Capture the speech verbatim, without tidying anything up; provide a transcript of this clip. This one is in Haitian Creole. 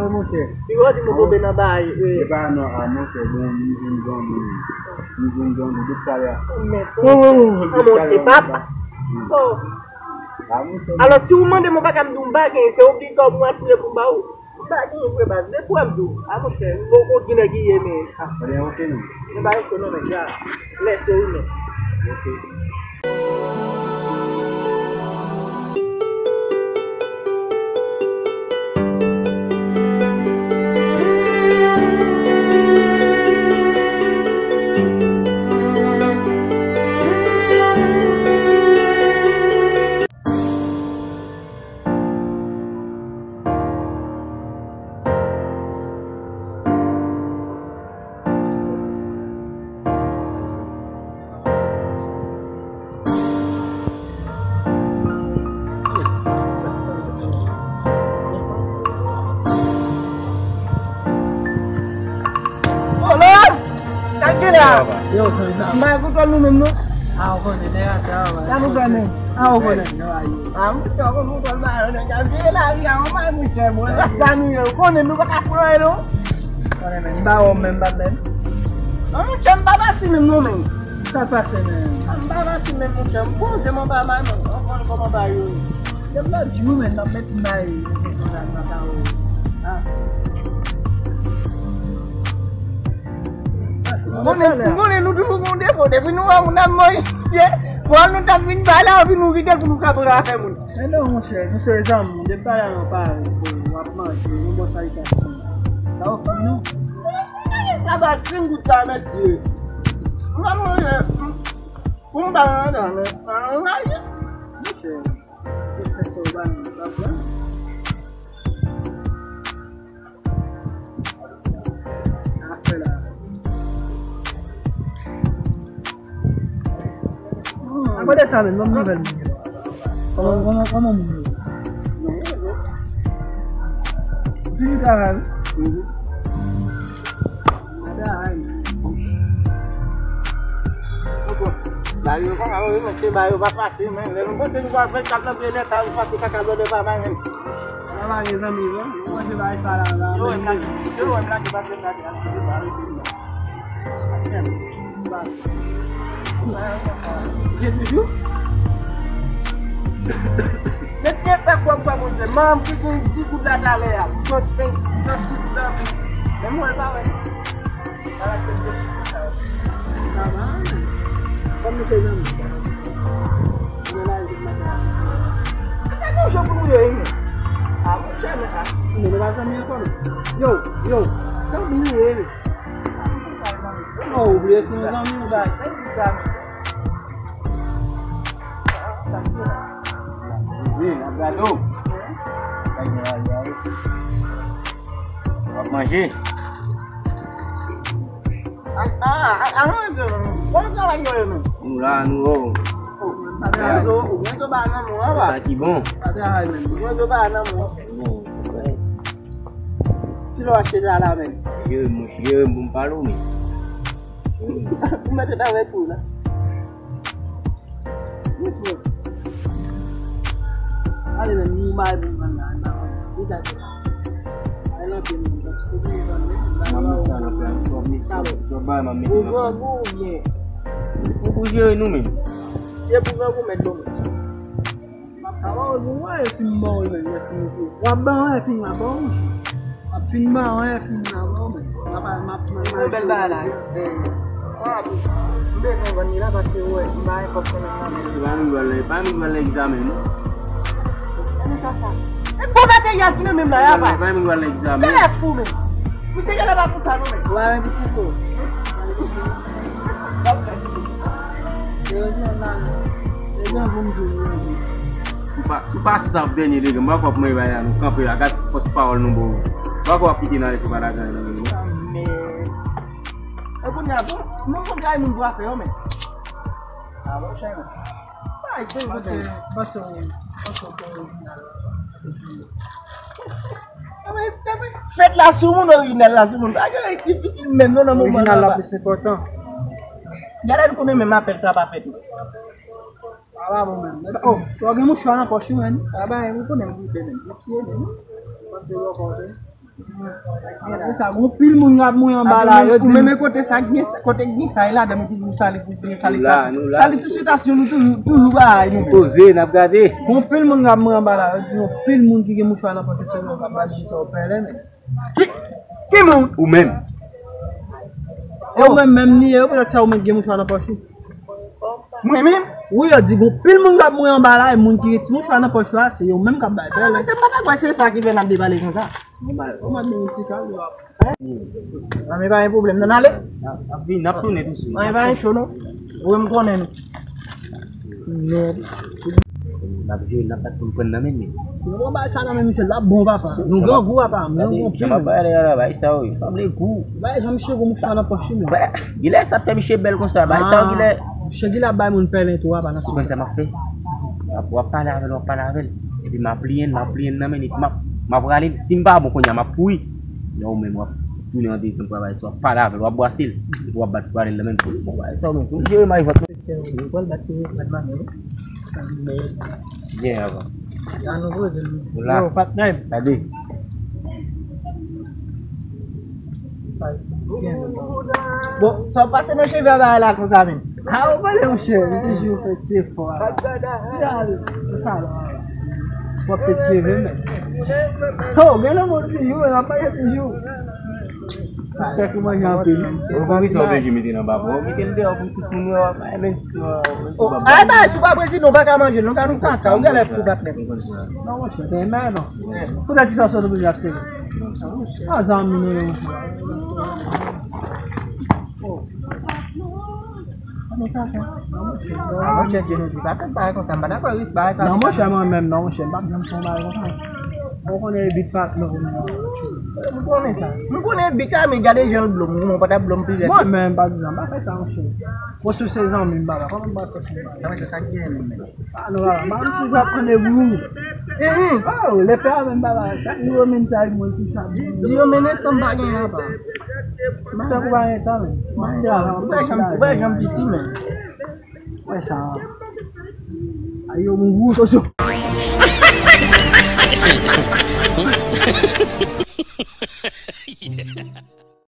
Wi, monchè. Piga w di m tonbe nan bagay. E pa non, a, monchè, bon, m vin zanmi. M vin zanmi depi talè. Men, oh, oh, oh, depi talè, e papa. Oh. A, monchè. Alò, si ou mande m, ou pa ka m di w m pa genyen, se obligatwa pou m al fouye pou m ba ou. M pa genyen vre baz. Depi w ap di w, a, monchè, m poko di nèg ki ye, men, a. Ebyen, oke, non. Men pa oke, non, men, ja. Lèse ou, men. Oke. Alo! Sa k gen la? Yo, frè, sa. M pa kontwòl nou menm, non. A, ou konnen, nèg a travay. Sa nou fè menm? A, ou konnen. A, monchè, ou konn kontwòl ba yo, nèg ap jere lari a, yon bay monchè, bon, rasta nou ye, ou konnen nou pa ka pran, non. Konnen menm, m pa wè w menm, pa menm. Non, monchè, m pa pati menm, non, menm. Sa k pase, menm? A, m pa pati menm, monchè, m poze m anba bay, menm. Ou konn kòman bay yo ye. Depi lòt jou, menm, n ap met bay, nan karo. A. M konnen, m konnen nou toujou gen yon defo. Depi nou wè moun ap manje, bon, nou t ap vin bay la, epi nou kite l pou nou ka pran afè moun. Men non, monchè, nou se zanmi. Depi talè a nou pare, w ap manje, yon bon salitasyon. Sa w fè, non? Sa va, sin gout sa, mesye. M ap manje, m, pou m pa andan, men, anraje. Monchè, e sèt sa w ba nou, w ap pran. Afè la. Apre de sa menm, ban m nouvèl moun yo. Kòman, kòman, kòman moun yo? Toujou travay, wi. Travay. Ba yo pa, ba yo pa fasil, men. Lè nou pote nou pa fè kap nan pye nèt, sa nou pase kaka dò de pa bay, men. Sa va, mezanmi, wi. Nou manje bagay sa la, la. Yo, wè m la, yo, wè m la, ki pa fè sa, ki pa fè sa. Gen toujou? Mesye, fè kwè, kwè, Bondye. Manm ki gen dis goud la talè a. Li pran senk, li pran dis goud la. Men mwen pa wè. Ala se byen. Se zanmi. Sa gon jan pou nou ye, wi, men. A, monchè, men, a. Men nou pa zanmi ankò, non. Yo, yo, zanmi nou ye, men. Non, ou bliye se yon zanmi, ou bay. Wi, n ap gade w. W ap manje. A, a, a, a, bon travay yo ye, men. Nou la, nou, o. O, sa te a zo, ou gen zo ba nan mwen, wa. Sa ki bon. Sa te a, men. Ou gen zo ba nan mwen. Bon, wè. Ki lè w achte sa la, men? Yo, monchè, yo, bon, m pale w, men. Ou mèt travay pou la. Ale, men, nou bay pou vann la, nou bay pou vann la. Ou sa fè? Ale nan pye nou, ou bliye vann, men. Mwen, mwen, sa nan pye, mwen, mwen, mwen, mwen, mwen, mwen, mwen, mwen. Ou grangou oubyen? Ou pou jere nou menm. Se pou grangou mèt bon. Awa, ou wè, si m ba w, men, mèt fini pou. W ap ban anyen fini la, ba w, monchè. W ap fin ban anyen fini la, ba w, men. M ap, m ap, m ap. Yon bèl bagay la. Eh, sa va tou. M bezwen vann li la paske, wè, m pa gen kòb konnen sa. Se pa nou pral, pa nou pral egzamen, non. Gade sa, sa. E bon materyèl ki nan men m la, ya, pa. Pa nou pral egzamen. Gade fou, men. Misye genlè pa konn sa, non, men. Ou pa wè piti fou. Se yo jwenn la, non. Se jan pou m di w, non. Si w pa, si w pa sav dènye degre, m pa kwè ap mwen bay la, nou kanpe la, gad fòs pawòl nou ba w. M pa kwè w ap kite n ale sou patajan nan men nou. Men, e kounye a, bon, nou konn kay moun pou afè yo, men. A, bon, chè, men. Bay, se, se, se, se, se, fèt la sou moun, orijinal la sou moun. Bagay difisil menm, non, nan moman la. Orijinal la plis enpòtan. Gade, nou konnen menm apèl sa pa fèt. A pa bon menm. Oh, ou gen mouchwa nan pòch ou, menm. A ba, ou konnen m gripe menm. Ou tiye menm. Panse yo konte. Apre sa, gon pil moun k ap mouri anba la, yo di. Ou menm kote sa gen, kote gen sa, e ladan nou toujou sali pou fini sali sa. Sali tout sitiyasyon nou toujou, toujou bagay nou. Poze, n ap gade. Gon pil moun k ap mouri anba la, yo di gon pil moun ki gen mouchwa nan pòch yo, sèlman k ap bay moun sa yo pèlen, men. Ki, ki moun? Ou menm. E ou menm, menm li ye, yo petèt sa ou menm gen mouchwa nan pòch ou. Mwen menm? Wi, yo di gon pil moun k ap mouri anba la, e moun ki gen ti mouchwa nan pòch la, se yo menm k ap bay pèlen. A, se m pa ta kwè se sa ki fè n ap debale konsa. Bon, bay, kòman nou ti kal yo ap. An, men pa gen pwoblèm, n ale. N ap vin, n ap tounen touswit. An, men pa gen cho, non. Ou wè m konnen nou. Non. N ap jere, n ap bat pou n pran nan men, men. Si nou pran bagay sa nan men misye, l ap bon, papa. Nou grangou, papa. Nou grangou anpil. Jan m ap pale la, bagay sa yo, yo sanble gou. Bagay jan misye gwo mouchwa nan pòch li, men. Gilè, sa fè misye bèl konsa, bagay sa yo, gilè. Misye gilè ap bay moun pèlen tou, papa, nan sou. Ou konn sa m ap fè? W ap, w ap pale avè l, w ap pale avè l. Epi m ap pliye l, m ap pliye l nan men li, m ap, m ap rale l. Si m pa bon kounye a, m ap kouri. Lè ou menm w ap tounen an dezyèm fwa, bagay sa, w ap pale avè l, w ap brase l. Epi w ap bat pou ale l nan men l. Bon, bagay sa, ou menm, pou jere may vant. Ou pral bat pou bat maten, wi. Byen avan. An nou poze nou. Ou la. Yo, patnè m. Gade. Bon, sa w pase nan cheve a bagay la konsa menm. A, ou pale, monchè, li toujou fè ti efò a. Ti al, konsa la. W ap fè ti cheve, men. Oh, gen nan moun toujou, men ap pale toujou. Sispèk ou manje anpil. Ou konn kisa w oblije mete nan bafon, ou mete l deyò pou tout moun wè w ap manje. Oh, ay, bay, si w pa prezidan, ou pa ka manje l, non, gad yon kaka, ou genlè fou, patnè. Non, monchè, se mè, non. Poutèt kisa w sot oblije ap sere? A, zanmi nou yo. Oh. Non, monchè, mwen menm, non, monchè, m p ap janm fè yon bagay konsa. Ou konnen bit pa, non, non. M konnen sa. M konnen bit a, men gade jan l blo m, ou konprann, w pa ta blo m pi rèd. Mwen menm, pa egzanp, m pa fè sa, monchè. Ou si se zanmi m, baba, kòman m pral fè sa? Sa vle di sa k gen menm. Ah non, baba, m pa konn si jan ap pran de gou. Mhm. Oh, lè pè a menm, baba, chak jou yo menm sa, moun ki sa. Di yo mennen tan m pa gen apa. Tankou pa gen tan, men. Ou pa janm, ou pa janm piti, men. Wè sa. Ay, yo, moun gou, soso.